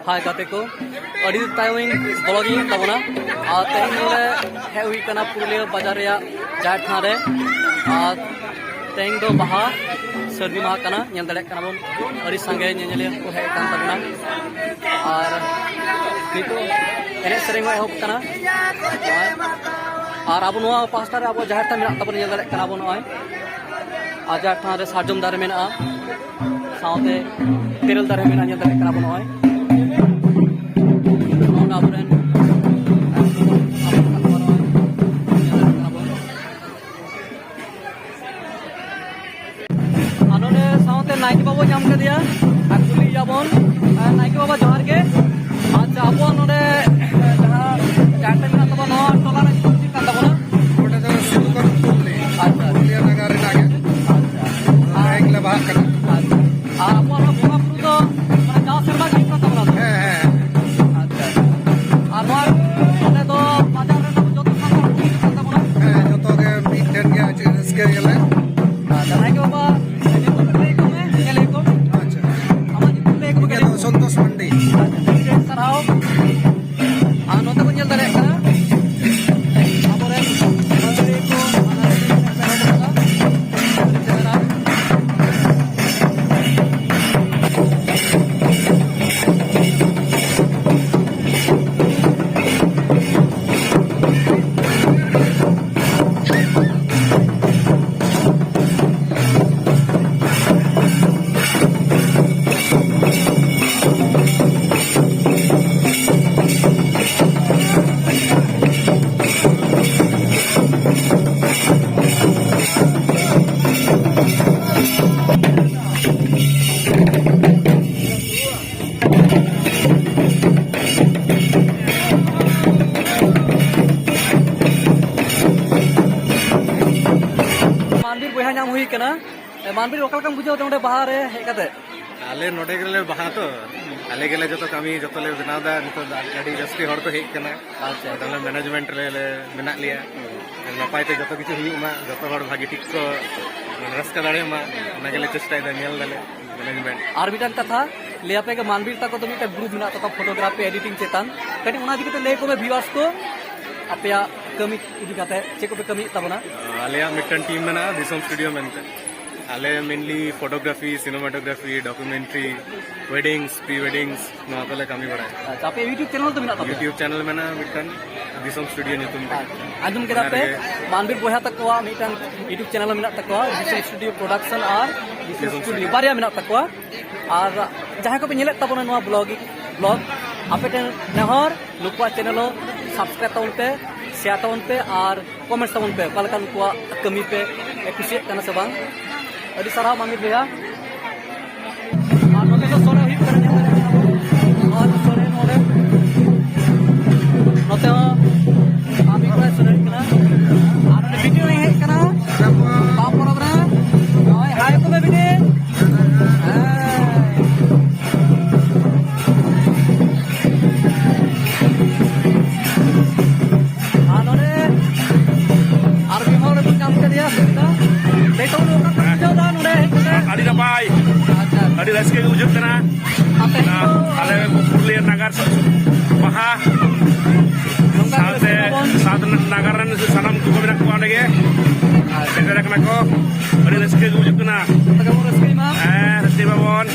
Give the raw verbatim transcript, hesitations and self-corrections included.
ᱦᱟᱭ ᱜᱟᱛᱮ ᱠᱚ, ᱟᱹᱰᱤ ᱛᱟᱭᱚᱢᱤᱧ ᱵᱚᱞᱚᱜᱤᱧ ᱛᱟᱵᱚᱱᱟ᱾ ᱟᱨ ᱛᱮᱦᱮᱧ ᱱᱚᱰᱮ ᱦᱮᱡ ᱦᱩᱭ ᱠᱟᱱᱟ ᱯᱩᱨᱩᱞᱤᱭᱟᱹ ᱵᱟᱡᱟᱨ ᱨᱮᱭᱟᱜ ᱡᱟᱦᱮᱨ ᱛᱷᱟᱱ ᱨᱮ᱾ ᱟᱨ ᱛᱮᱦᱮᱧ ᱫᱚ ᱵᱟᱦᱟ ᱥᱟᱹᱨᱫᱤ ᱢᱟᱦᱟ ᱠᱟᱱᱟ, ᱧᱮᱞ ᱫᱟᱲᱮᱭᱟᱜ ᱠᱟᱱᱟ ᱵᱚᱱ ᱟᱹᱰᱤ ᱥᱟᱸᱜᱮ ᱧᱮᱧᱮᱞᱤᱭᱟᱹ ᱠᱚ ᱦᱮᱡ ᱟᱠᱟᱱ ᱛᱟᱵᱚᱱᱟ᱾ ᱟᱨ ᱱᱤᱛᱚᱜ ᱮᱱᱮᱡ ᱥᱮᱨᱮᱧ ᱦᱚᱸ ᱮᱦᱚᱵ ᱠᱟᱱᱟ᱾ ᱟᱨ ᱟᱵᱚ ᱱᱚᱣᱟ ᱯᱟᱥᱴᱟ ᱨᱮ ᱟᱵᱚ ᱡᱟᱦᱮᱨ ᱛᱷᱟᱱ ᱢᱮᱱᱟᱜ ᱛᱟᱵᱚᱱᱟ, ᱧᱮᱞ ᱫᱟᱲᱮᱭᱟᱜ ᱠᱟᱱᱟ ᱵᱚᱱ ᱱᱚᱜᱼᱚᱭ᱾ ᱟᱨ ᱡᱟᱦᱮᱨ ᱛᱷᱟᱱ ᱨᱮ ᱥᱟᱨᱡᱚᱢ ᱫᱟᱨᱮ ᱢᱮᱱᱟᱜᱼᱟ, ᱥᱟᱶᱛᱮ ᱛᱮᱨᱮᱞ ᱫᱟᱨᱮ ᱢᱮᱱᱟᱜᱼᱟ, ᱧᱮᱞ ᱫᱟᱲᱮᱭᱟᱜ ᱠᱟᱱᱟ ᱵᱚᱱ ᱱᱚᱜᱼᱚᱭ᱾ ᱱᱚᱜᱼᱚ ᱱᱚᱣᱟ ᱟᱵᱚᱨᱮᱱ ᱧᱮᱞ ᱫᱟᱲᱮᱭᱟᱜ ᱠᱟᱱᱟ ᱵᱚᱱ᱾ ᱟᱨ ᱱᱚᱰᱮ ᱥᱟᱶᱛᱮ ᱱᱟᱭᱠᱮ ᱵᱟᱵᱟ ᱧᱟᱢ ᱠᱟᱫᱮᱭᱟ ᱟᱨ ᱠᱩᱞᱤᱭᱮᱭᱟ ᱵᱚᱱ᱾ ᱟᱨ ᱱᱟᱭᱠᱮ ᱵᱟᱵᱟ, ᱡᱚᱦᱟᱨ ᱜᱮ᱾ ᱟᱪᱪᱷᱟ, ᱟᱵᱚᱣᱟᱜ ᱱᱚᱰᱮ, ᱮ, ᱡᱟᱦᱟᱸ ᱡᱟᱦᱮᱨ ᱛᱷᱟᱱ ᱢᱮᱱᱟᱜ ᱛᱟᱵᱚᱱᱟ, ᱱᱚᱣᱟ ᱴᱚᱞᱟ ᱨᱮ ᱧᱩᱛᱩᱢ ᱪᱮᱫ ᱠᱟᱱ ᱛᱟᱵᱚᱱᱟ? ᱚᱸᱰᱮ ᱫᱚ ᱥᱤᱫᱷᱩ ᱠᱟᱹᱱᱦᱩ ᱯᱩᱨᱱᱤ᱾ ᱟᱪᱪᱷᱟ᱾ ᱯᱩᱨᱩᱞᱤᱭᱟᱹ ᱱᱟᱜᱟᱨ ᱨᱮᱱᱟᱜ ᱜᱮ᱾ ᱟᱪᱪᱷᱟ᱾ ᱛᱮᱦᱮᱧ ᱞᱮ ᱵᱟᱦᱟᱜ ᱠᱟᱱᱟ᱾ ᱟᱪᱪᱷᱟ᱾ ᱟᱨ ᱟᱵᱚᱣᱟᱜ ᱱᱚᱣᱟ ᱵᱚᱸᱜᱟ ᱵᱩᱨᱩ ᱫᱚ, ᱢᱟᱱᱮ, ᱡᱟᱣ ᱥᱮᱨᱢᱟ ᱜᱮ ᱦᱩᱭᱩᱜ ᱠᱟᱱ ᱛᱟᱵᱚᱱᱟ ᱛᱚ? ᱦᱮᱸ, ᱦᱮᱸ, ᱦᱮᱸ᱾ ᱟᱪᱪᱷᱟ, ᱟᱪᱪᱷᱟ᱾ ᱟᱨ ᱱᱚᱣᱟ, ᱱᱚᱰᱮ ᱫᱚ ᱵᱟᱡᱟᱨ ᱨᱮᱱ ᱟᱵᱚ ᱡᱚᱛᱚ ᱥᱟᱱᱛᱟᱲ ᱠᱚ ᱦᱤᱡᱩᱜ ᱠᱟᱱ ᱛᱟᱵᱚᱱᱟ? ᱦᱮᱸ, ᱡᱚᱛᱚ ᱜᱮ ᱢᱤᱫ ᱴᱷᱮᱱ ᱜᱮ ᱟᱹᱰᱤ ᱨᱟᱹᱥᱠᱟᱹ ᱜᱮᱞᱮ᱾ ᱟᱨ ᱡᱟᱦᱟᱸᱭ ᱜᱮ ᱵᱟᱵᱟ, ᱧᱮᱞ ᱠᱚ ᱢᱮ, ᱧᱮᱞ ᱠᱚ᱾ ᱟᱪᱪᱷᱟ᱾ ᱟᱢᱟᱜ ᱧᱩᱛᱩᱢ ᱞᱟᱹᱭ ᱠᱚ ᱤᱧᱟᱹᱜ ᱠᱟᱹᱴᱤᱡ᱾ ᱫᱚ ᱥᱚᱱᱛᱳᱥ ᱢᱟᱱᱰᱤ᱾ ᱟᱪᱪᱷᱟ, ᱟᱹᱰᱤ ᱥᱟᱨᱦᱟᱣ᱾ ᱟᱨ ᱱᱚᱛᱮ ᱵᱚᱱ ᱧᱮᱞ ᱫᱟᱲᱮᱭᱟᱜ ᱠᱟᱱᱟ, ᱟᱵᱚᱨᱮᱱ ᱢᱟᱹᱫᱟᱹᱲᱤᱭᱟᱹ ᱠᱚ ᱦᱟᱱᱟ ᱱᱤᱭᱟᱹ ᱠᱚ ᱥᱮᱴᱮᱨ ᱟᱠᱟᱱᱟ᱾ ᱟᱹᱰᱤ ᱪᱮᱦᱨᱟ᱾ ᱢᱟᱱᱵᱤᱨ ᱵᱚᱭᱦᱟ ᱧᱟᱢ ᱦᱩᱭ ᱠᱟᱱᱟ᱾ ᱮ, ᱢᱟᱱᱵᱤᱨ, ᱚᱠᱟ ᱞᱮᱠᱟᱢ ᱵᱩᱡᱷᱟᱹᱣ ᱮᱫᱟ ᱱᱚᱰᱮ ᱵᱟᱦᱟ ᱨᱮ ᱦᱮᱡ ᱠᱟᱛᱮ? ᱟᱞᱮ ᱱᱚᱰᱮ ᱜᱮᱞᱮ ᱵᱟᱦᱟ ᱛᱚ, ᱟᱞᱮ ᱜᱮᱞᱮ ᱡᱚᱛᱚ ᱠᱟᱹᱢᱤ ᱡᱚᱛᱚ ᱞᱮ ᱵᱮᱱᱟᱣ ᱮᱫᱟ᱾ ᱱᱤᱛᱚᱜ ᱫᱚ ᱟᱹᱰᱤ ᱡᱟᱹᱥᱛᱤ ᱦᱚᱲ ᱠᱚ ᱦᱮᱡ ᱠᱟᱱᱟ᱾ ᱟᱪᱪᱷᱟ᱾ ᱟᱫᱚ ᱟᱞᱮ ᱢᱮᱱᱮᱡᱽᱢᱮᱱᱴ ᱨᱮ ᱞᱮ ᱢᱮᱱᱟᱜ ᱞᱮᱭᱟ᱾ ᱱᱟᱯᱟᱭ ᱛᱮ ᱡᱚᱛᱚ ᱠᱤᱪᱷᱩ ᱦᱩᱭᱩᱜ ᱢᱟ, ᱡᱚᱛᱚ ᱦᱚᱲ ᱵᱷᱟᱜᱮ ᱴᱷᱤᱠ ᱠᱚ ᱨᱟᱹᱥᱠᱟᱹ ᱫᱟᱲᱮᱭᱟᱜ ᱢᱟ, ᱚᱱᱟ ᱜᱮᱞᱮ ᱪᱮᱥᱴᱟᱭᱮᱫᱟ, ᱧᱮᱞ ᱫᱟᱞᱮ ᱢᱮᱱᱮᱡᱽᱢᱮᱱᱴ᱾ ᱟᱨ ᱢᱤᱫᱴᱟᱝ ᱠᱟᱛᱷᱟ, ᱞᱟᱹᱭ ᱟᱯᱮ ᱜᱮ, ᱢᱟᱱᱵᱤᱨ ᱛᱟᱠᱚ ᱫᱚ ᱢᱤᱫᱴᱟᱝ ᱜᱨᱩᱯ ᱢᱮᱱᱟᱜ ᱛᱟᱠᱚᱣᱟ ᱯᱷᱳᱴᱳᱜᱨᱟᱯᱷᱤ ᱮᱰᱤᱴᱤᱝ ᱪᱮᱛᱟᱱ᱾ ᱠᱟᱹᱴᱤᱡ ᱚᱱᱟ ᱤᱫᱤ ᱠᱟᱛᱮ ᱞᱟᱹᱭ ᱠᱚᱢᱮ ᱵᱷᱤᱣᱟᱨᱥ ᱠᱚ, ᱟᱯᱮᱭᱟᱜ ᱠᱟᱹᱢᱤ ᱤᱫᱤ ᱠᱟᱛᱮ ᱪᱮᱫ ᱠᱚᱯᱮ ᱠᱟᱹᱢᱤᱭᱮᱫ ᱛᱟᱵᱚᱱᱟ? ᱟᱞᱮᱭᱟᱜ ᱢᱤᱫᱴᱟᱝ ᱴᱤᱢ ᱢᱮᱱᱟᱜᱼᱟ, ᱫᱤᱥᱚᱢ ᱥᱴᱩᱰᱤᱭᱳ ᱢᱮᱱᱛᱮ᱾ ᱟᱞᱮ ᱢᱮᱱᱞᱤ ᱯᱷᱳᱴᱳᱜᱨᱟᱯᱷᱤ, ᱥᱤᱱᱮᱢᱟᱴᱳᱜᱨᱟᱯᱷᱤ, ᱰᱚᱠᱩᱢᱮᱱᱴᱟᱨᱤ, ᱣᱮᱰᱤᱝᱥ, ᱯᱨᱤ ᱣᱮᱰᱤᱝᱥ, ᱱᱚᱣᱟ ᱠᱚᱞᱮ ᱠᱟᱹᱢᱤ ᱵᱟᱲᱟᱭᱟ᱾ ᱟᱪᱪᱷᱟ, ᱟᱯᱮ ᱤᱭᱩᱴᱩᱵᱽ ᱪᱮᱱᱮᱞ ᱫᱚ ᱢᱮᱱᱟᱜ ᱛᱟᱯᱮᱭᱟ? ᱤᱭᱩᱴᱩᱵᱽ ᱪᱮᱱᱮᱞ ᱢᱮᱱᱟᱜᱼᱟ ᱢᱤᱫᱴᱟᱝ, ᱫᱤᱥᱚᱢ ᱥᱴᱩᱰᱤᱭᱳ ᱧᱩᱛᱩᱢ ᱛᱮ᱾ ᱟᱪᱪᱷᱟ, ᱟᱸᱡᱚᱢ ᱠᱮᱫᱟ ᱚᱱᱟ ᱯᱮ, ᱨᱮᱜᱮ ᱢᱟᱱᱵᱤᱨ ᱵᱚᱭᱦᱟ ᱛᱟᱠᱚᱣᱟᱜ ᱢᱤᱫᱴᱟᱝ ᱤᱭᱩᱴᱩᱵᱽ ᱪᱮᱱᱮᱞ ᱢᱮᱱᱟᱜ ᱛᱟᱠᱚᱣᱟ, ᱫᱤᱥᱚᱢ ᱥᱴᱩᱰᱤᱭᱳ ᱯᱨᱚᱰᱟᱠᱥᱚᱱ ᱟᱨ ᱫᱤᱥᱚᱢ ᱫᱤᱥᱚᱢ ᱥᱴᱩᱰᱤᱭᱳ, ᱥᱴᱩᱰᱤᱭᱳ᱾ ᱵᱟᱨᱭᱟ ᱢᱮᱱᱟᱜ ᱛᱟᱠᱚᱣᱟ᱾ ᱟᱨ ᱡᱟᱦᱟᱸᱭ ᱠᱚᱯᱮ ᱧᱮᱞᱮᱫ ᱛᱟᱵᱚᱱᱟ ᱱᱚᱣᱟ ᱵᱞᱚᱜ, ᱵᱞᱚᱜ, ᱟᱯᱮ ᱴᱷᱮᱱ ᱱᱮᱦᱚᱨ, ᱱᱩᱠᱩᱣᱟᱜ ᱪᱮᱱᱮᱞ ᱦᱚᱸ ᱥᱟᱵᱥᱠᱨᱟᱭᱤᱵ ᱛᱟᱵᱚᱱ ᱯᱮ, ᱥᱮᱭᱟᱨ ᱛᱟᱵᱚᱱ ᱯᱮ ᱟᱨ ᱠᱚᱢᱮᱱᱴ ᱛᱟᱵᱚᱱ ᱯᱮ, ᱚᱠᱟ ᱞᱮᱠᱟ ᱱᱩᱠᱩᱣᱟᱜ ᱠᱟᱹᱢᱤ ᱯᱮ ᱠᱩᱥᱤᱭᱟᱜ ᱠᱟᱱᱟ ᱥᱮ ᱵᱟᱝ᱾ ᱟᱹᱰᱤ ᱥᱟᱨᱦᱟᱣ ᱢᱟᱢᱤ ᱵᱚᱭᱦᱟ᱾ ᱟᱨ ᱱᱚᱛᱮ ᱫᱚ ᱥᱚᱲᱮ ᱦᱩᱭᱩᱜ ᱠᱟᱱᱟ, ᱧᱮᱞ ᱫᱟᱲᱮᱭᱟᱜ ᱠᱟᱱᱟ ᱵᱚᱱ᱾ ᱱᱚᱣᱟ ᱫᱚ ᱥᱚᱲᱮ ᱱᱚᱰᱮ᱾ ᱱᱚᱛᱮ ᱦᱚᱸ ᱢᱟᱢᱤ ᱠᱚᱲᱟᱭ ᱥᱚᱲᱮ ᱦᱩᱭᱩᱜ ᱠᱟᱱᱟ᱾ ᱟᱨ ᱱᱚᱰᱮ ᱵᱤᱴᱤ ᱦᱚᱸᱭ ᱦᱮᱡ ᱠᱟᱱᱟ᱾ ᱵᱟᱢ ᱯᱚᱨᱚᱵᱽ ᱨᱮ᱾ ᱱᱚᱜᱼᱚᱭ ᱦᱟᱭ ᱠᱚᱢᱮ ᱵᱤᱴᱤ᱾ ᱦᱮᱸ᱾ ᱟᱨ ᱱᱚᱰᱮ ᱟᱨ ᱢᱤᱫ ᱦᱚᱲ ᱵᱚᱱ ᱧᱟᱢ ᱠᱮᱫᱮᱭᱟ, ᱥᱩᱵᱤᱫᱷᱟ᱾ ᱞᱟᱹᱭ ᱛᱟᱵᱚᱱ ᱚᱠᱟ ᱠᱚ ᱵᱩᱡᱷᱟᱹᱣ ᱫᱟ ᱱᱚᱰᱮ ᱦᱮᱡ ᱠᱟᱛᱮ? ᱟᱹᱰᱤ ᱱᱟᱯᱟᱭ, ᱟᱪᱪᱷᱟ᱾ ᱟᱹᱰᱤ ᱨᱟᱹᱥᱠᱟᱹ ᱜᱮ ᱵᱩᱡᱷᱟᱹᱜ ᱠᱟᱱᱟ᱾ ᱟᱯᱮ ᱟᱞᱮ ᱯᱩᱨᱩᱞᱤᱭᱟᱹ ᱱᱟᱜᱟᱨ ᱵᱟᱦᱟ ᱱᱚᱝᱠᱟ ᱥᱟᱶᱛᱮ ᱨᱟᱹᱥᱠᱟᱹ ᱢᱟᱵᱚᱱ ᱥᱟᱶᱛᱮ ᱱᱟᱜᱟᱨ ᱨᱮᱱ ᱥᱟᱱᱟᱢ ᱠᱚ ᱢᱮᱱᱟᱜ ᱠᱚᱣᱟ ᱚᱸᱰᱮ ᱜᱮ, ᱥᱮᱴᱮᱨ ᱟᱠᱟᱱᱟ ᱠᱚ᱾ ᱟᱹᱰᱤ ᱨᱟᱹᱥᱠᱟᱹ ᱜᱮ ᱵᱩᱡᱷᱟᱹᱜ ᱠᱟᱱᱟ᱾ ᱱᱚᱝᱠᱟ ᱜᱮᱵᱚᱱ ᱨᱟᱹᱥᱠᱟᱹᱭ ᱢᱟ᱾ ᱦᱮᱸ, ᱨᱟᱹᱥᱠᱟᱹᱭ ᱢᱟᱵᱚᱱ᱾